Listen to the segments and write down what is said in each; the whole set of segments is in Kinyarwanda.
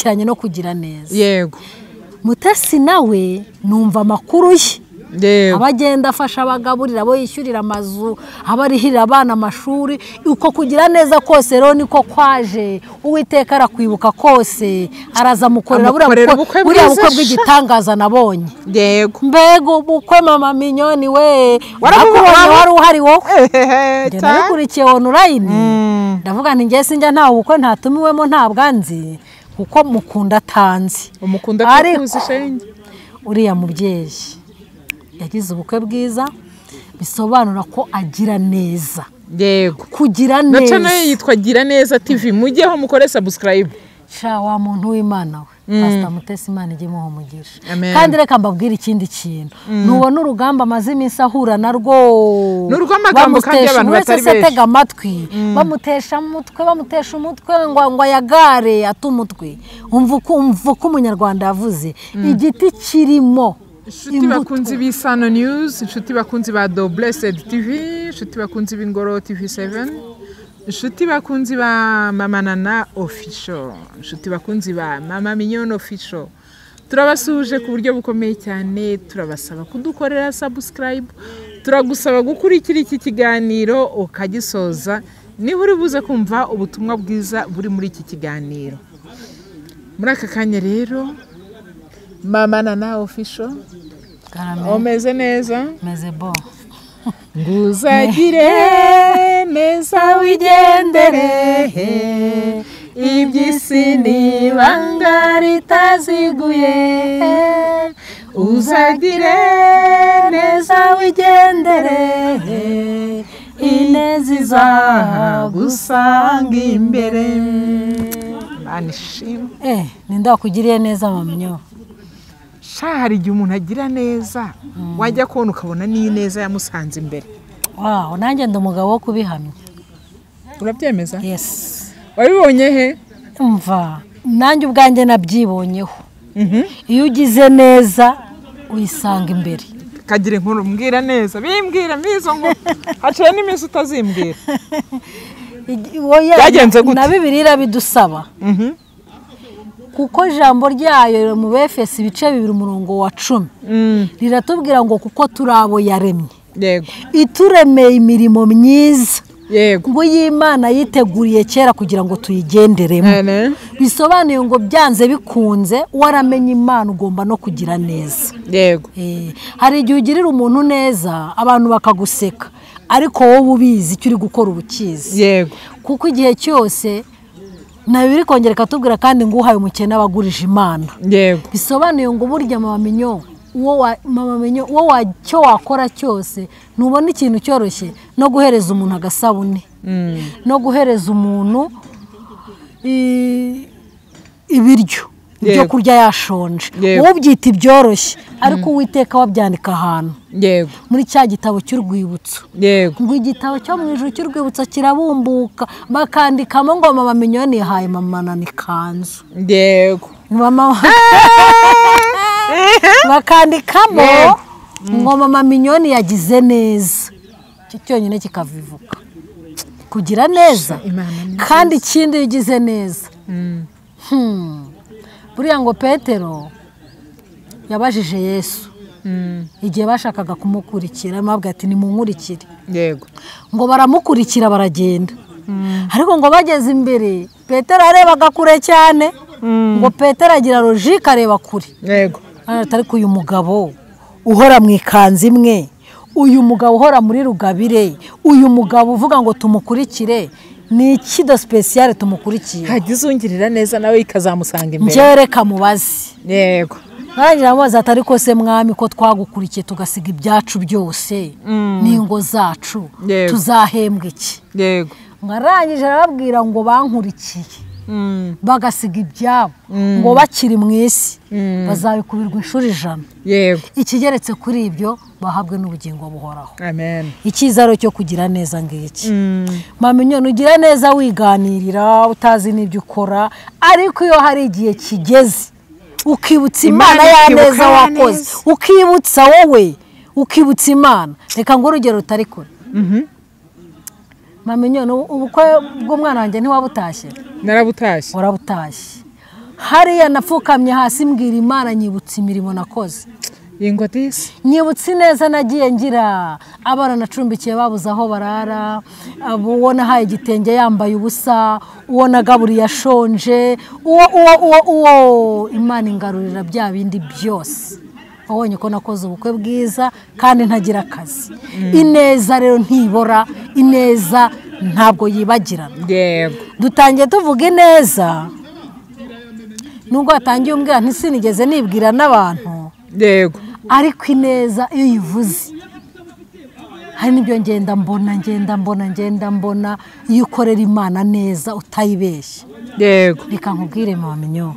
Byerekeranye no kugira neza. Yego. Mutesi nawe numva amakuru ye. Abagenda afasha abagaburira, abo yishyurira amazu, abarihirira abana amashuri, uko kugira neza kose rero niko kwaje. Uwiteka arakwibuka kose, araza mukorera buriya bukwe bw'igitangaza nabonye. Yego. Mbega ubukwe mama Mignone we, warakubonye wari uhari wowe. Njye nabikurikiye online, ndavuga nti njye sinjya nta ubukwe ntatumiwemo ntabwo anzi, kuko mukunda atanzi. Umukunda akuzi shenge. Uriya mubyeyi yagize ubukwe bwiza, bisobanura ko agira neza. Yego. Kugira neza. Na channel yitwa Gira Neza TV, mujyeho mukore subscribe. Sha wa muntu w'Imana we. Pastor Mutesi Imana ijye imuha umugisha. Kandi reka mbabwire ikindi kintu. Nubona urugamba amaze iminsi ahura narwo. N'urw'amagambo kandi abantu batari benshi. Tega amatwi, bamutesha umutwe, bamutesha umutwe ngo ayagare atumutwe. Umva uko umunyarwanda yavuze, igiti kirimo. Inshuti bakunzi b'Isano News, inshuti bakunzi ba The Blessed TV, inshuti bakunzi b'Ingoro TV7, inshuti bakunzi ba Mama Nana Official, inshuti bakunzi ba Mama Mignone Official. Turabasuhuje ku buryo bukomeye cyane, turabasaba kudukorera subscribe, turagusaba gukurikira iki kiganiro ukagisoza, niba uri buze kumva ubutumwa bwiza buri muri iki kiganiro. Muri aka kanya rero Mama Nana Official, umeze neza? Meze bo. Nguzagire neza wigendere, iby'isi ni ibanga ritaziguye. Uzagire neza wigendere, ineza izagusanga imbere. Imana ishimwe. Ninde wakugiriye neza Mama Mignone? Sha hari igihe umuntu agira neza, wajya kubona ukabona ni neza yamusanze imbere. Wow, nanjye ndi umugabo wo kubihamya. Urabyemeza? Yes. Wabibonye he? Umva, nanjye ubwanjye nabyibonyeho. Iyo ugize neza uyisanga imbere. Kagira inkuru mbwira neza, bimbwira mizo ngo haciye n'iminsi utazimbwira. Byagenze gute? Na Bibiliya irabidusaba. Kuko ijambo ryayo mu Befesi ibice 2 umurongo wa 10 riratubwira ngo kuko turabo yaremye. Yego. Ituremeye imirimo myiza. Yego. Ngo y'Imana yiteguriye kera kugira ngo tuyigenderemo. Bisobanuye ngo byanze bikunze waramenye Imana ugomba no kugira neza. Yego. Hari igihe ugirira umuntu neza abantu bakaguseka, ariko wowe ubizi icyo uri gukora ubukizi. Yego. Kuko igihe cyose na bibiri kongera katubwira kandi ngo uhaye umukene abagurije Imana. Yego. Bisobanuye ngo burya Mama Mignone, uwo Mama Mignone, uwo wacyo wakora cyose nubona ikintu cyoroshye no guhereza umuntu agasabune, no guhereza umuntu ibiryo ibyo kurya yashonje, wowe ubyita ibyoroshye ariko Uwiteka wabyandika ahantu. Yego. Muri cya gitabo cy'urwibutso. Yego. Ngo igitabo cyo mu ijuru cy'urwibutso kirabumbuka, bakandikamo ngo Mama Mignone yahaye Mama Nana ikanzu. Yego. Mama bakandikamo ngo Mama Mignone yagize neza. Icyo cyonyine kikavivuka. Kugira neza. Kandi ikindi ugize neza. Buriya ngo Petero yabajije Yesu igihe bashakaga kumukurikira, amabwira ati nimunkurikire. Yego. Ngo baramukurikira baragenda. Ariko ngo bageze imbere Petero arebaga kure cyane, ngo Petero agira logique areba kure. Yego. Ariko uyu mugabo uhora mu ikanzu imwe, uyu mugabo uhora muri rugabire, uyu mugabo uvuga ngo tumukurikire, ni iki do special tumukurikiye? Hagize ungirira neza nawe ikazamusanga imbere. Njye mubazi. Yego. Nrangira amubaza ati ariko se mwami ko twagukurikiye tugasiga ibyacu byose n'ingo zacu, tuzahembwa iki? Yego. Ngarangije arababwira ngo bankurikiye bagasiga ibyabo ngo bakiri mu isi bazabikubirwa inshuro 100. Yego. Ikigeretse kuri ibyo bahabwe n'ubugingo buhoraho. Amen. Ikizaro cyo kugira neza ngiki. Mama Mignone, ugira neza wiganirira utazi n'ibyo ukora, ariko iyo hari igihe kigeze ukibutsa Imana ya neza wakoze, ukibutsa wowe, ukibutsa Imana. Reka ngo urugero rutari kure. Mama Mignone, ubukwe bw'umwana wanjye ntiwabutashye? Narabutashye. Warabutashye. Hariya napfukamye hasi mbwira Imana nyibutse imirimo nakoze. Yingo disi. Nyibutse neza nagiye ngira abana nacumbikiye babuze aho barara, uwo nahaye igitenge yambaye ubusa, uwo nagaburiye ashonje, uwo Imana ingarurira bya bindi byose. Wabonye ko nakoze ubukwe bwiza kandi ntagira akazi. Ineza rero ntibora, ineza ntabwo yibagirana. Yego. Dutangiye tuvuga ineza, nubwo watangiye umbwira ntisinigeze nibwira n'abantu. Yego. Ariko ineza iyo uyivuze hari n'ibyo ngenda mbona iyo ukorera Imana neza utayibeshye. Yego. Reka nkubwire mama Minyo.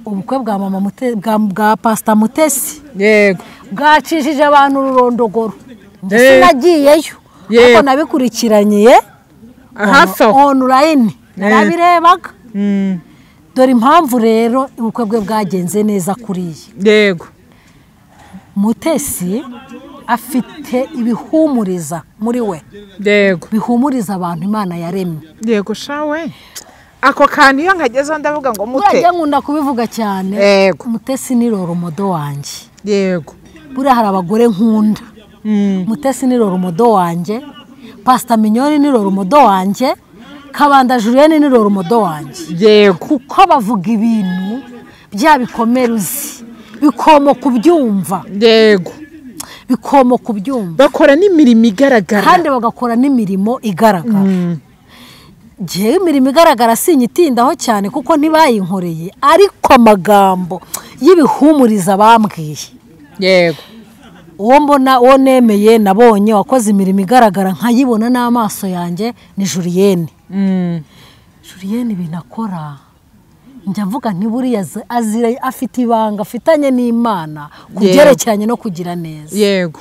Ubukwe bwa mama bwa Pastor Mutesi. Yego. Bwacishije abantu ururondogoro. Sinagiyeyo. Ariko nabikurikiraniye hafi aho online narabirebaga. Dore impamvu rero ubukwe bwe bwagenze neza kuriya. Yego. Mutesi afite ibihumuriza muri we. Yego. Bihumuriza abantu Imana yaremye. Yego shawe. Ako kantu iyo nkageze ndavuga ngo Mute. Burya nkunda kubivuga cyane. Yego. Mutesi ni roromodo wanjye. Yego. Buriya hari abagore nkunda. Mutesi ni roromodo wanjye. Pastor Mignonne ni roromodo wanjye. Kabanda Julienne ni roromodo wanjye. Yego. Kuko bavuga ibintu bya bikomere uzi. Bikomo kubyumva. Yego. Bikomo kubyumva. Bakora n'imirimo igaragara. Kandi bagakora n'imirimo igaragara. Jewe imirimo igaragara sinyitindaho cyane kuko ntibayinkoreye, ariko amagambo y'ibihumuriza bambwiye. Yego. Uwo mbona uwo nemeye nabonye wakoze imirimo igaragara nkayibona n'amaso yanjye ni Julienne. Julienne ibintu akora njya mvuga nti buriya azira afite ibanga afitanye n'Imana kubyerekeranye no kugira neza. Yego.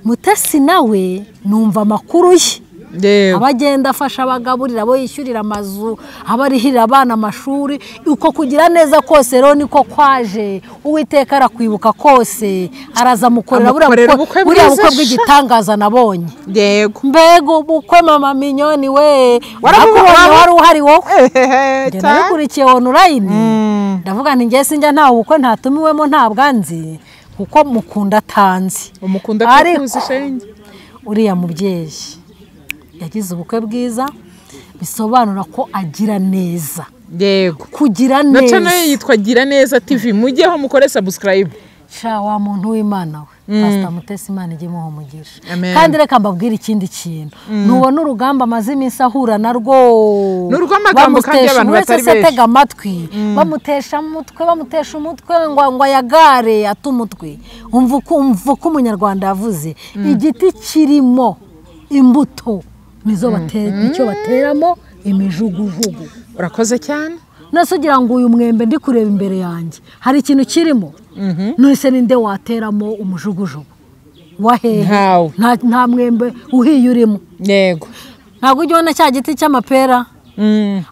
Mutesi nawe numva amakuru ye. Yego. Abagenda afasha abagaburira abo yishyurira amazu, abarihirira abana amashuri, uko kugira neza kose rero niko kwaje. Uwiteka arakwibuka kose, araza mukorera buriya bukwe bw'igitangaza nabonye. Yego. Mbega ubukwe mama Mignonne we, warakubonye wari uhari wowe. Njye nabikurikiye online. Ndavuga nti njye sinjya nta ubukwe ntatumiwemo ntabwo nzi kuko mukunda atanzi. Umukunda atakuzi shenge. Uriya mubyeyi yagize ubukwe bwiza bisobanura ko agira neza. Yego. Kugira neza. Na channel yitwa Gira Neza TV, mujyeho mukore subscribe. Sha wa muntu w'Imana we. Pastor Mutesi Imana ijye imuha umugisha. Kandi reka mbabwire ikindi kintu. Nubona urugamba amaze iminsi ahura narwo. N'urw'amagambo kandi abantu batari benshi. Tega amatwi, bamutesha umutwe, bamutesha umutwe ngo ayagare atumutwe. Umva uko umunyarwanda yavuze, igiti kirimo imbuto nizo nicyo bateramo imijugujugu. Urakoze cyane. Nase ugira ngo uyu mwembe ndi kureba imbere yanjye hari ikintu kirimo. None ninde wateramo umujugujugu? Wahehe? Nta mwembe uhiye urimo. Yego. Ntabwo ujya ubona cya giti cy'amapera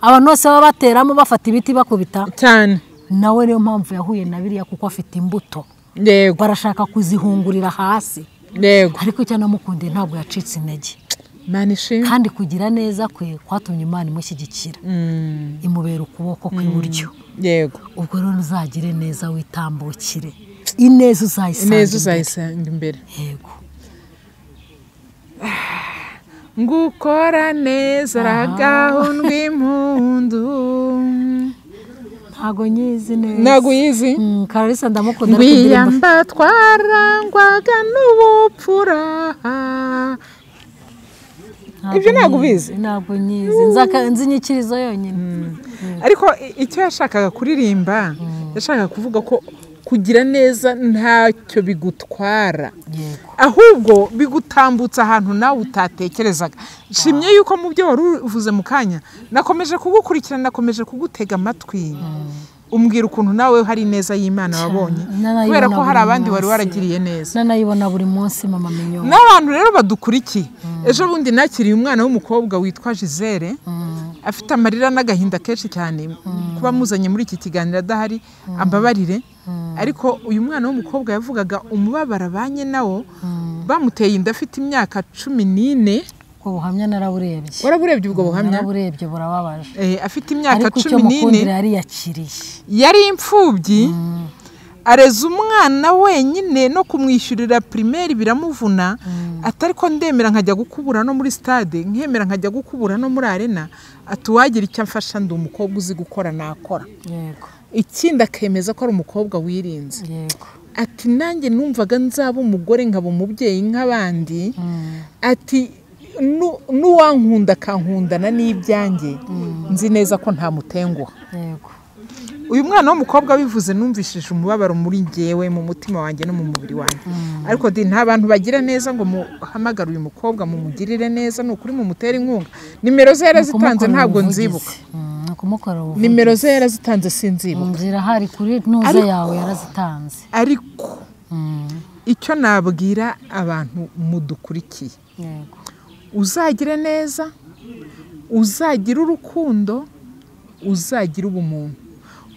abantu bose baba bateramo bafata ibiti bakubita cyane. Nawe niyo mpamvu yahuye na biriya kuko afite imbuto. Yego. Barashaka kuzihungurira hasi. Yego. Ariko icyo namukundiye ntabwo yacitse intege. Imana ishimwe. Kandi kugira neza kwe kwatumye Imana imushyigikira. Imubera ukuboko kw'iburyo. Yego. Ubwo rero uzagire neza witambukire. Ineza uzayisanga. Ineza uzayisanga imbere. Yego. Ngukora neza ragahundwa impundu. Ntago nyizi neza. Ntago uyizi? Kararisa ndamukunda. Ngwiyamba twarangwaga n'ubupfura. Ibyo ntabwo ubizi? Ntabwo nyizi. Nzi inyikirizo yonyine. Ariko icyo yashakaga kuririmba, yashakaga kuvuga ko kugira neza ntacyo bigutwara. Ahubwo bigutambutsa ahantu nawe utatekerezaga. Nshimye yuko mu byo wari uvuze mu kanya, nakomeje kugukurikirana, nakomeje kugutega amatwi. Umbwira ukuntu nawe hari neza y'Imana wabonye, kubera ko hari abandi wari waragiriye neza. Nanayibona buri munsi mama Mignonne. N'abantu rero badukurikiye. Ejo bundi nakiriye umwana w'umukobwa witwa Gisele, afite amarira n'agahinda kenshi cyane kuba muzanye muri iki kiganiro adahari, ambabarire. Ariko uyu mwana w'umukobwa yavugaga umubabaro abanye nawo, bamuteye inda afite imyaka 14. Ubwo buhamya naraburebye. Waraburebye ubwo buhamya? Naraburebye, burababaje. Afite imyaka 14 yari yakiriye, yari imfubyi, areza umwana wenyine no kumwishyurira primaire biramuvuna. Atari ko ndemera nkajya gukubura no muri stade, nkemera nkajya gukubura no muri arena, atuwagira icyo amfasha, ndi umukobwa uzi gukora nakora. Yego. Ikindi akemeza ko ari umukobwa wirinze. Yego. Ati nanjye numvaga nzaba umugore nkaba umubyeyi nk'abandi. Ati n'uwankunda akankundana n'ibyanjye, nzi neza ko ntamutenguha. Yego. Uyu mwana w'umukobwa bivuze numvishije umubabaro muri ngewe, mu mutima wanjye no mu mubiri wanjye. Ariko di nta bantu bagira neza ngo muhamagare uyu mukobwa mumugirire neza, ni ukuri mumutere inkunga. Nimero ze yarazitanze ntabwo nzibuka. Nimero ze yarazitanze sinzibuka. Zirahari kuri ntuze yawe yarazitanze. Ariko icyo nabwira abantu mudukurikiye, yego, uzagire neza, uzagira urukundo, uzagira ubumuntu,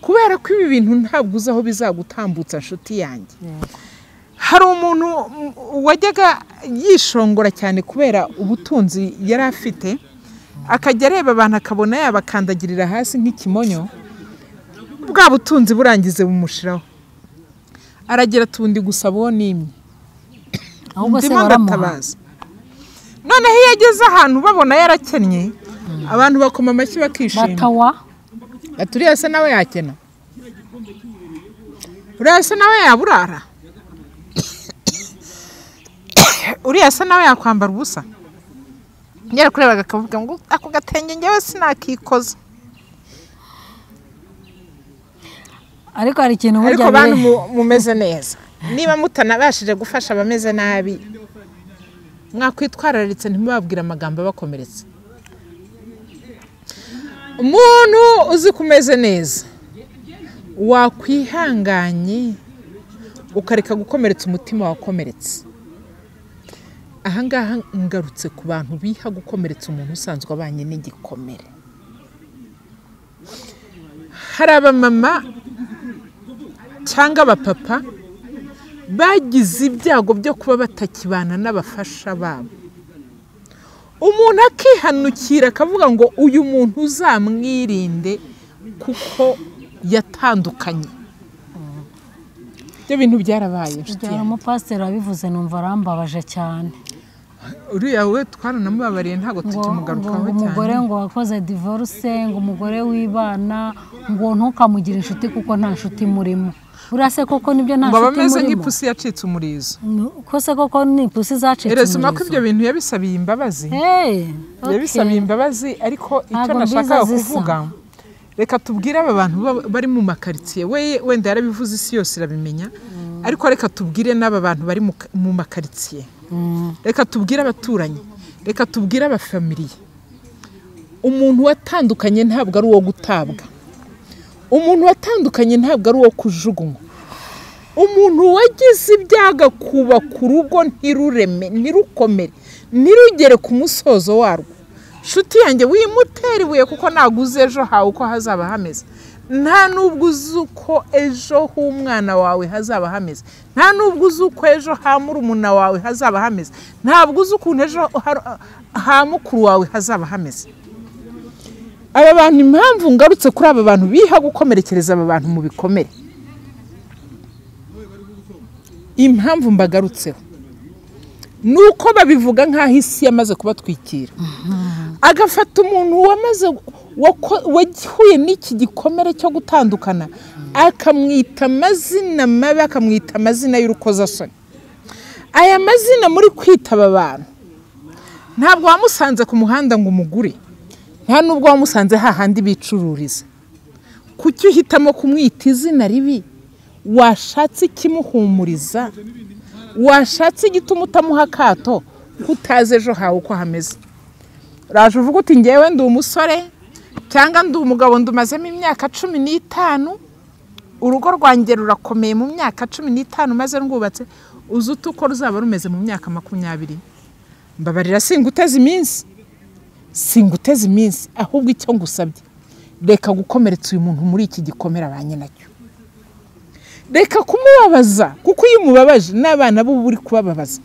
kubera ko ibi bintu ntabwo uzi aho bizagutambutsa nshuti yanjye. Hari umuntu wajyaga yishongora cyane kubera ubutunzi yari afite, akajya areba abantu akabona yabakandagirira hasi nk'ikimonyo, bwa butunzi burangize bumushiraho. Aragira tundi gusa bo nimwe, ahubwo se baramuha. Noneho iyo ageze ahantu babona yarakennye, abantu bakoma amashyi bakishima. Batawa uriya se nawe yakena, uriya se nawe yaburara, uriya se nawe yakwambara ubusa. Yarakurebaga akavuga ngo ako gatenge njyewe sinakikoza. Ariko hari ikintu burya, ariko bantu mumeze neza, niba mutanabashije gufasha abameze nabi, mwakwitwararitse ntimubabwire amagambo abakomeretse. Umuntu uzi kumeze neza wakwihanganye ukareka gukomeretsa umutima wakomeretse. Ahangaha ngarutse ku bantu biha gukomeretsa umuntu usanzwe abanye n'igikomere. Hari abamama cyangwa abapapa bagize ibyago byo kuba batakibana n'abafasha babo, umuntu akihanukira akavuga ngo uyu muntu uzamwirinde kuko yatandukanye. Ibyo bintu byarabaye inshuti yanjye. Umupasiteri wabivuze numva arambabaje cyane. Uriya we twaranamubabariye ntabwo tukimugarukaho cyane. Umugore ngo wakoze divorce, ngo umugore wibana, ngo ntukamugire inshuti kuko nta nshuti murimo. Urase koko nibyo nta nshuti murimo. Ngo bameze nk'ipusi yacitse umurizo. Ko se koko ni ipusi zacitse umurizo. Erezuma ko ibyo bintu yabisabiye imbabazi. Yabisabiye imbabazi, ariko icyo nashakaga kuvuga, reka tubwire aba bantu bari mu makaritsiye, we wenda yarabivuze isi yose irabimenya, ariko reka tubwire n'aba bantu bari mu makaritsiye, reka tubwire abaturanyi, reka tubwire abafamiliye. Umuntu watandukanye ntabwo ari uwo gutabwa, umuntu watandukanye ntabwo ari uwo kujugunywa. Umuntu wagize ibyago kubaka urugo ntirureme, ntirukomere, ntirugere ku musozo warwo, nshuti yanjye wimutera ibuye kuko ntabwo uzi ejo hawe uko hazaba hameze. Nta nubwo uzi uko ejo h'umwana wawe hazaba hameze, nta nubwo uzi uko ejo ha murumuna wawe hazaba hameze, ntabwo uzi ukuntu ejo ha mukuru wawe hazaba hameze. Aba bantu, impamvu ngarutse kuri aba bantu biha gukomerekereza aba bantu mu bikomere, impamvu mbagarutseho nuko babivuga nk'aho isi yamaze kubatwikira. Agafata umuntu wamaze wahuye n'iki gikomere cyo gutandukana, akamwita amazina mabi, akamwita amazina y'urukozasoni. Aya mazina muri kwita aba bantu, ntabwo wamusanze ku muhanda ngo umugure, nta nubwo wamusanze hahandi bicururiza. Kuki uhitamo kumwita izina ribi? Washatse ikimuhumuriza, washatse igituma utamuha akato, kutazi ejo hawe uko hameze. Uraje uvuga uti ngewe ndi umusore cyangwa ndi umugabo, ndumazemo imyaka 15, urugo rwanjye rurakomeye mu myaka 15 maze rwubatse, uzi ute uko ruzaba rumeze mu myaka 20? Mbabarira singuteze iminsi, singuteze iminsi, ahubwo icyo ngusabye, reka gukomeretsa uyu muntu muri iki gikomere abanye nacyo. Reka kumubabaza, kuko iyo umubabaje n'abana bo uri kubababaza.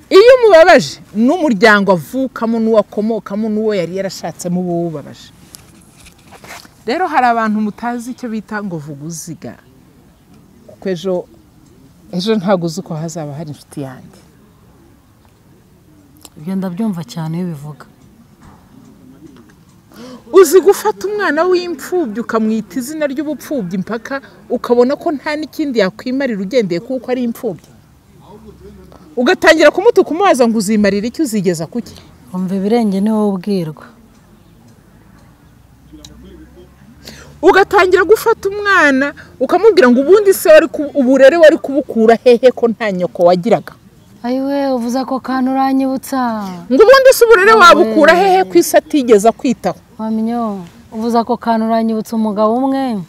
Iyo umubabaje n'umuryango avukamo n'uwakomokamo n'uwo yari yarashatsemo uba uwubabaje. Rero hari abantu mutazi icyo bita ngo vuga uziga, kuko ejo ntabwo uzi uko hazaba hari inshuti yanjye. Ibyo ndabyumva cyane iyo bivuga. Uzi gufata umwana w'imfubyi ukamwita izina ry'ubupfubyi mpaka ukabona ko nta n'ikindi yakwimarira ugendeye kuko ari imfubyi, ugatangira kumutuka umubaza ngo uzimarira icyo, uzigeza kuki? Umva ibirenge ni wowe ubwirwa. Ugatangira gufata umwana ukamubwira ngo ubundi se wari uburere wari kubukura hehe ko nta nyoko wagiraga? Ayiwe, uvuze ako kantu uranyibutsa. Ngo ubundi se uburere wabukura hehe ku isi atigeze akwitaho? Wamenyo, uvuze ako kantu uranyibutsa umugabo umwe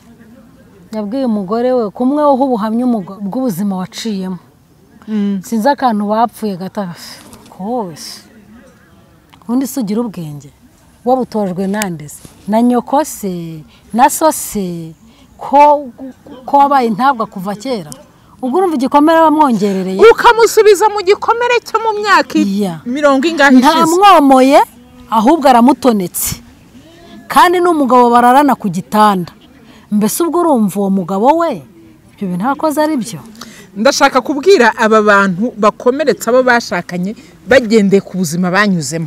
yabwiye umugore we kumwe wowe ubuhamya bw'ubuzima waciyemo. Sinzi akantu bapfuye gata kose. Ubundi se ugira ubwenge wabutojwe nande se? Na nyoko se, na so se, ko wabaye intabwa kuva kera? Ubwo urumva igikomere bamwongerereye, ukamusubiza mu gikomere cyo mu myaka mirongo ingahe ishize. Ntamwomoye ahubwo aramutonetse, kandi n'umugabo bararana ku gitanda. Mbese ubwo urumva uwo mugabo we ibyo bintu akoze ari byo? Ndashaka kubwira aba bantu bakomeretsa abo bashakanye bagendeye ku buzima banyuzemo,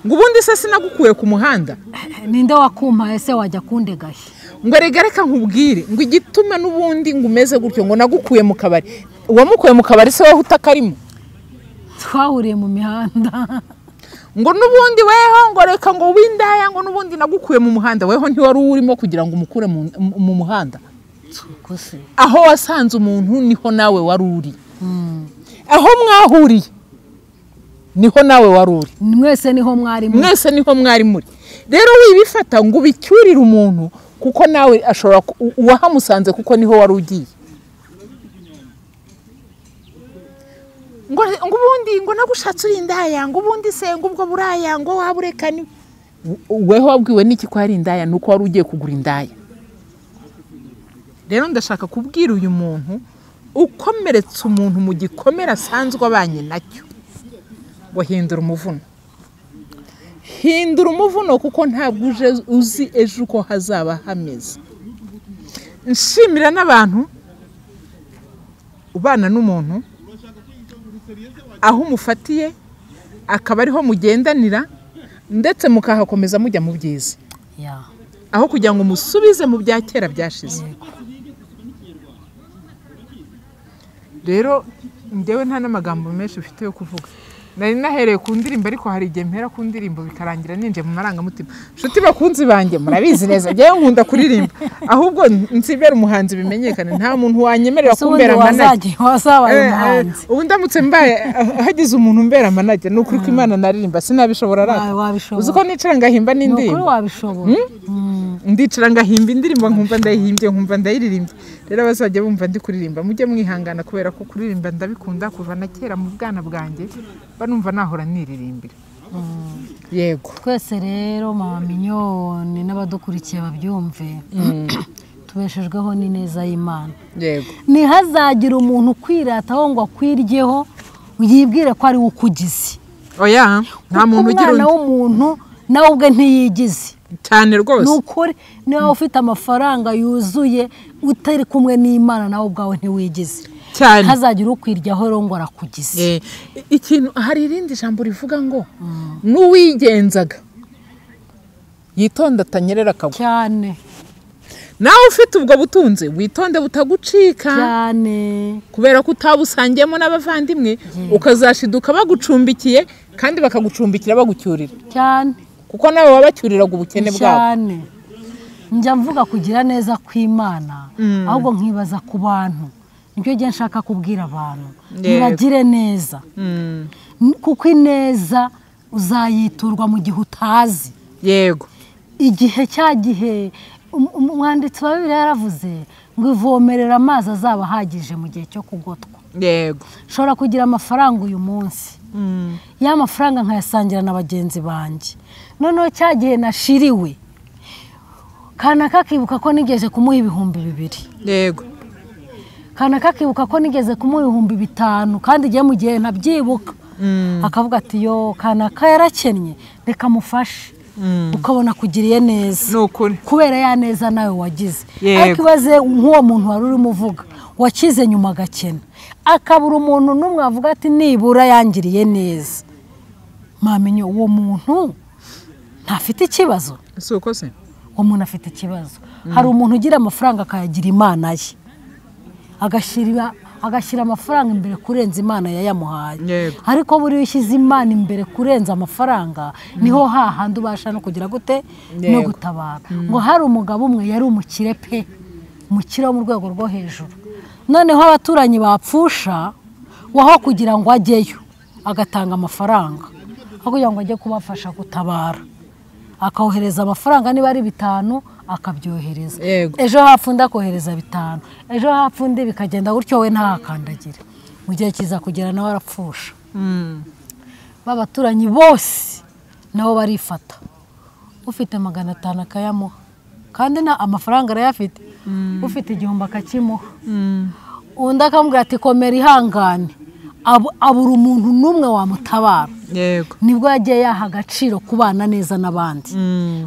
ngo ubundi se sinagukuye ku muhanda, ninde wakumpaye se wajya kundegahe? Ngo rega reka nkubwire ngo igituma n'ubundi ngo umeze gutyo, ngo nagukuye mu kabari. Uwamukuye mu kabari se wowe utakarimo? Twahuriye mu mihanda. Ngo n'ubundi weho ngo reka ngo windaya, ngo n'ubundi nagukuye mu muhanda, weho ntiwari urimo kugira ngo umukure mu muhanda. Aho wasanze umuntu niho nawe wari uri, aho mwahuriye niho nawe wari uri, mwese niho mwari muri, mwese niho mwari muri. Rero wibifata ngo ubicyurire umuntu kuko nawe ashobora uwahamusanze kuko niho wari ugiye. Ngo ubundi ngo nagushatse uri indaya, ngo ubundi se ngo ubwo buraya ngo wabureka ni weho wabwiwe n'iki ko ari indaya? Nuko wari ugiye kugura indaya. Rero ndashaka kubwira uyu muntu ukomeretsa umuntu mu gikomere asanzwe abanye nacyo ngo hindura umuvuno. Hindura umuvuno kuko ntabwo uzi ejo uko hazaba hameze. Nshimira n'abantu ubana n'umuntu aho umufatiye akaba ariho mugendanira ndetse mukahakomeza mujya mu byiza, aho kugira ngo musubize mu bya kera byashize. Rero njyewe nta n'amagambo menshi ufite yo kuvuga. Nari nahereye ku ndirimbo ariko hari igihe mpera ku ndirimbo bikarangira ninje mu marangamutima. Nshuti bakunzi banjye murabizi neza njyewe nkunda kuririmba, ahubwo nzibera umuhanzi bimenyekane, nta muntu wanyemerera kumbera manager. Ubu ndamutse mbaye hagize umuntu umbera manager ni ukuri ko Imana naririmba sinabishobora rata. Uzi ko nicara ngahimba n'indirimbo? Ndicara ngahimba indirimbo nkumva ndayihimbye nkumva ndayiririmbye. Rero abazajya bumva ndi kuririmba mujye mwihangana kubera ko kuririmba ndabikunda kuva na kera mu bwana bwanjye, banumva nahora niririmbira. Yego twese rero mama Mignone n'abadukurikiye babyumve, tubeshejweho n'ineza y'Imana. Yego ntihazagira umuntu kwirataho ngo akwiryeho yibwire ko ari we ukugize. Oya, nta muntu ugira umwana w'umuntu nawe ubwe ntiyigize cyane rwose. Nukuri niba ufite amafaranga yuzuye utari kumwe n'Imana nawe ubwawe ntiwigize cyane, ntazagira ukwiryaho rero ngo arakugize. Ikintu hari irindi jambo rivuga ngo n'uwigenzaga yitonda atanyerera akagwa cyane. Nawe ufite ubwo butunzi witonde butagucika cyane, kubera ko utabusangiyemo n'abavandimwe, ukazashiduka bagucumbikiye kandi bakagucumbikira bagucyurira cyane, kuko nawe wabacyuriraga ubukene bwabo cyane. Njya mvuga kugira neza kw'Imana, ahubwo nkibaza ku bantu. Nicyo gihe nshaka kubwira abantu ntibagire neza, kuko ineza uzayiturwa mu gihe utazi. Yego igihe cya gihe umwanditsi wa Bibiliya yaravuze ngo ivomerera amazi azaba ahagije mu gihe cyo kugotwa. Yego nshobora kugira amafaranga uyu munsi, ya mafaranga nkayasangira na bagenzi banjye, noneho cya gihe nashiriwe kanaka akibuka ko nigeze kumuha 2000. Yego kanaka akibuka ko nigeze kumuha 5000 kandi igihe mu gihe ntabyibuka. Akavuga ati yo kanaka yarakennye reka mufashe. Ukabona kugiriye neza. Kubera ya neza nawe wagize. Ariko ibaze nk'uwo muntu wari urimo uvuga wakize nyuma agakena, akabura umuntu n'umwe avuga ati nibura yangiriye neza. Mamenye uwo muntu ntafite ikibazo. Si uko se? Uwo muntu afite ikibazo. Hari umuntu ugira amafaranga akayagira Imana ye, agashyira amafaranga imbere kurenza Imana yayamuhaye. Ariko buri ushyize Imana imbere kurenza amafaranga niho hahandi ubasha no kugira gute no gutabara. Ngo hari umugabo umwe yari umukire pe, umukire wo mu rwego rwo hejuru. Noneho abaturanyi bapfusha waho kugira ngo ajyeyo agatanga amafaranga, aho kugira ngo ajye kubafasha gutabara, akohereza amafaranga niba ari 5 akabyohereza. Ejo hapfa undi akohereza 5, ejo hapfa undi, bikagenda gutyo we ntakandagira. Mu gihe kiza kugera nawe arapfusha. Babaturanyi bose nabo barifata, ufite 500 akayamuha, kandi na amafaranga arayafite, ufite 1000 akakimuha. Undi akamubwira ati komera ihangane. Abura umuntu n'umwe wamutabara. Nibwo yagiye yaha agaciro kubana neza n'abandi.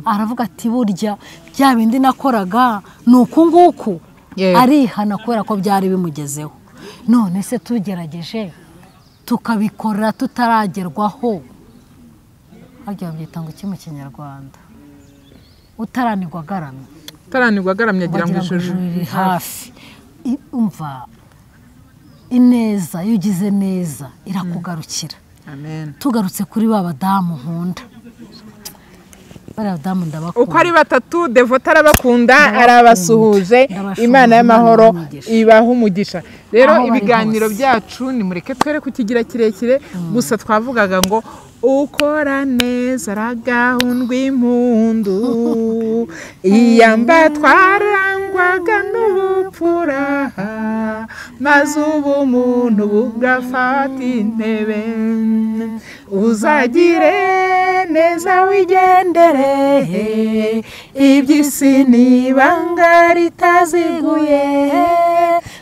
Aravuga ati burya bya bindi nakoraga ni uku nguku. Arihana kubera ko byari bimugezeho. None se tugerageje tukabikora tutaragerwaho, harya babyita ngo iki mu Kinyarwanda? Utaranirwa agaramye. Utaranirwa agaramye agira ngo ijuru riri hafi. Umva ineza, iyo ugize neza irakugarukira. Amen. Tugarutse kuri ba badamu nkunda, bari abadamu ndabakunda uko ari batatu. Devota arabakunda, arabasuhuje. Imana y'amahoro ibaha umugisha. Rero ibiganiro byacu nimureke twere kukigira kirekire, gusa twavugaga ngo ukora neza aragahundwa impundu, iyamba twarangwaga n'ubupfura, maze ubumuntu bugafata intebe. Uzagire neza wigendere, iby'isi ni ibanga ritaziguye.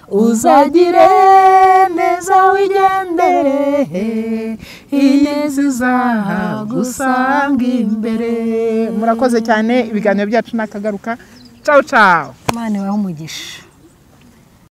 Uzagire neza wigendere, ineza izagusanga imbere. Murakoze cyane, ibiganiro byacu nakagaruka. Ciao ciao. Imana ibahe umugisha.